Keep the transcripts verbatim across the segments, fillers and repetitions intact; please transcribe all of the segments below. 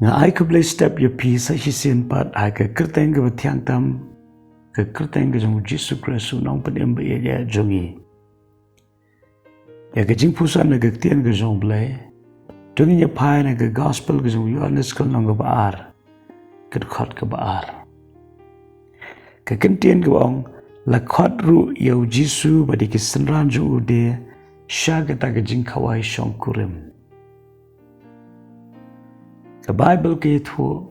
Nga ai khublei step ïa phi sa shisien pat ha ka kyrteng kaba thiang tam, ka kyrteng ka jong u Jisu Khrist u nongpynim ba ïeit jong ngi. Ïa ka jingpuson na ka ktien ka jong u Blei, to ngin ïa phai na ka gospel ka jong u Ïoannis ka lynnong kaba ar, ka dkhot kaba ar. Ka kyntien kaba ong, la khot ruh ïa u Jisu bad ïa ki synran jong u de sha kata ka jingkhawai shongkurim. Ka Baibl ka ïathuh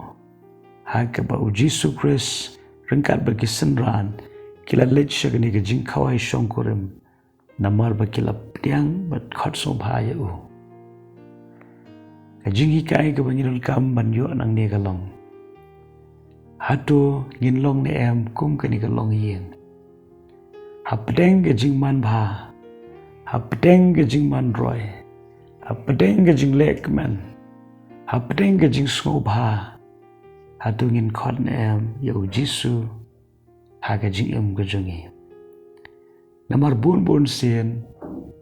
ha kaba u Jisu Khrist ryngkat bad ki synran ki la leit sha kane ka jingkhawai shongkurim, namar ba ki la pdiang bad khot sngewbha ïa u. Ka jinghikai kaba ngi donkam ban ïoh nangne ka long, hato ngin long ne em kum kane ka longïing? Hapdeng ka jingmanbha, hapdeng ka jingmanroi, hapdeng ka jinglehkmen, hapdeng ka jingsngewbha, hato ngin khot ne em ïa u Jisu ha ka jingim ka jong ngi? Namar bun bun sien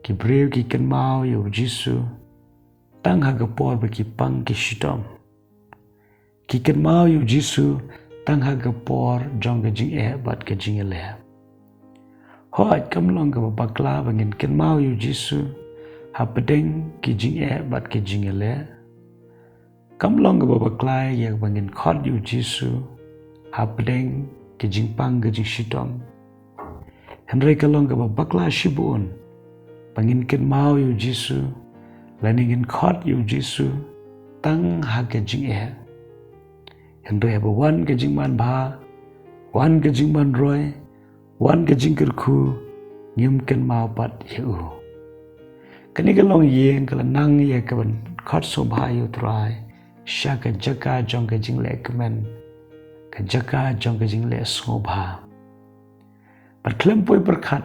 ki briew ki kynmaw ïa u Jisu tang ha ka por ba ki pang ki shitom. Ki kynmaw ïa u Jisu tang ha ka por jong ka jingeh bad ka jingïaleh. Hooid, kam long kaba bakla ba ngin kynmaw ïa u Jisu hapdeng ki jingeh bad ka jingïaleh. Kam long kaba bakla ïa kaba ngin khot ïa u Jisu hapdeng ki jingpang ki jingshitom. Hynrei ka long kaba bakla shibun ba ngin kynmaw ïa u Jisu lane ngin khot ïa u Jisu tang ha ka jingeh. Hynrei haba wan ka jingmanbha, wan ka jingmanroi, wan ka jingkyrkhu, ngim kynmaw pat ïa u. Kane ka longïing ka la nang ïa kaban khot sngewbha ïa u Trai sha ka jaka jong ka jinglehkmen, ka jaka jong ka jingleh sngewbha. Bad khlem poi pyrkhat,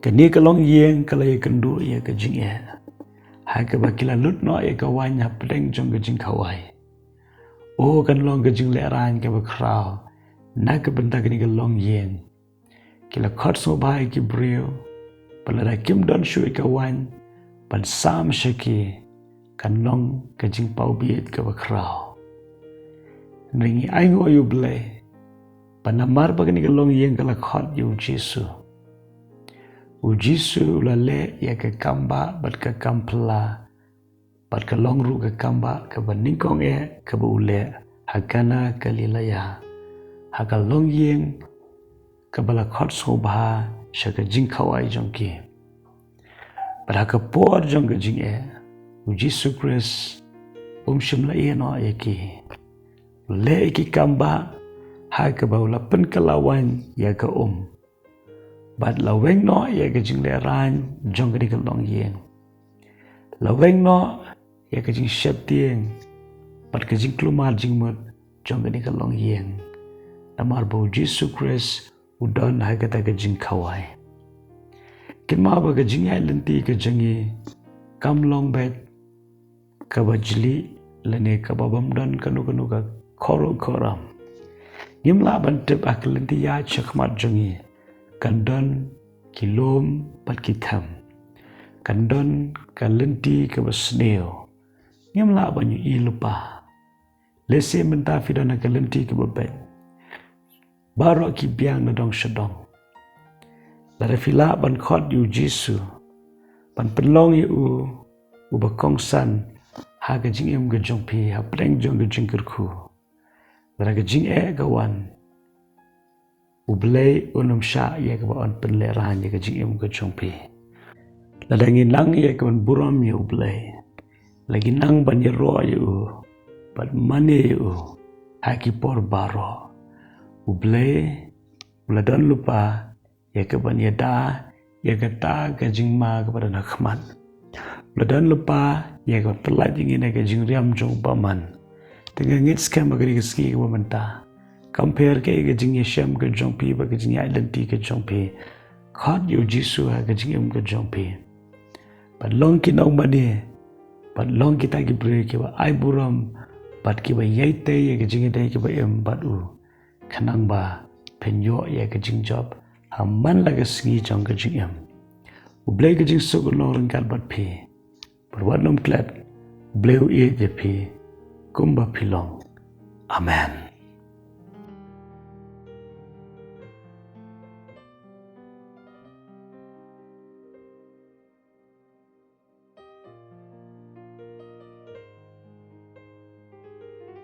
kane ka longïing ka la ïakynduh ïa ka jingeh ha kaba ki la lut noh ïa ka waiñ hapdeng jong ka jingkhawai. O, kan long ka jinglehrain kaba khraw na ka bynta kane ka longïing. Ki la khot sngewbha ïa ki briew, bad lada kim don shuh ïa ka waiñ ban sam sha ki, kan long ka jingpawbieit kaba khraw. Hynrei ngi ainguh ïa u Blei ba namar ba kane ka longïing ka la khot ïa u Jisu, u Jisu u la leh ïa ka kambah bad ka kamphylla, bad ka long ruh ka kambah kaba nyngkong eh kaba u leh ha Kana Galilea, ha ka longïing kaba la khot sngewbha sha ka jingkhawai jong ki. Bad ha ka por jong ka jingeh, u Jisu Khrist um shym la ïeh noh ïa ki. U leh ïa ki kambah ha kaba u la pynkylla waiñ ïa ka um. Bad la weng noh ïa ka jinglehrain jong kane ka longïing. La weng noh ïa ka jingsheptieng bad ka jingkulmar jingmut jong kane ka longïing. Namar ba u Jisu Khrist u don ha kata ka jingkhawai. Kynmaw ba ka jingïaid lynti ka jong ngi kam long beit kaba jlih lane kaba bym don kano kano ka khurum khurum. Ngim lah ban tip ha ka lynti ïaid shakhmat jong ngi kan don ki lum bad ki them. Kan don ka lynti kaba sniew. Ngim lah ban ïohi lypa. Lehse mynta phi don ha ka lynti kaba beit. Baroh ki biang na dong sha dong. Lada phi lah ban khot ïa u Jisu, ban pynlong ïa u uba kongsan ha ka jingim ka jong phi, hapdeng jong ka jingkyrkhu, lada ka jingeh ka wan, u Blei un ym shah ïa kaba un pynlehrain ïa ka jingim ka jong phi. Lada ngi nang ïa kaban burom ïa u Blei, la ngi nang ban ïaroh ïa u bad mane ïa u ha ki por baroh, u Blei u la don lypa ïa kaban ïada ïa kata ka jingma kaba don ha khmat. U la don lypa ïa kaban pyllait ïa ngi na ka jingriam jong u bymman. Te nga ngeit skhem ba ka dei ka sngi kaba mynta, kam pher kaei ka jingïashem ka jong phi bad ka jingïaid lynti ka jong phi, khot ïa u Jisu ha ka jingim ka jong phi. Bad long ki nongmane, bad long kita ki briew kiba ai burom bad kiba ïai tei ïa ka jingïadei kaba im bad u, khnang ba phin ïoh ïa ka jingjop ha man la ka sngi jong ka jingim. U Blei ka jingsuk un long ryngkat bad phi. Bad wat nym klet, u Blei u ïeit ïa phi. kumba phi long. Amen.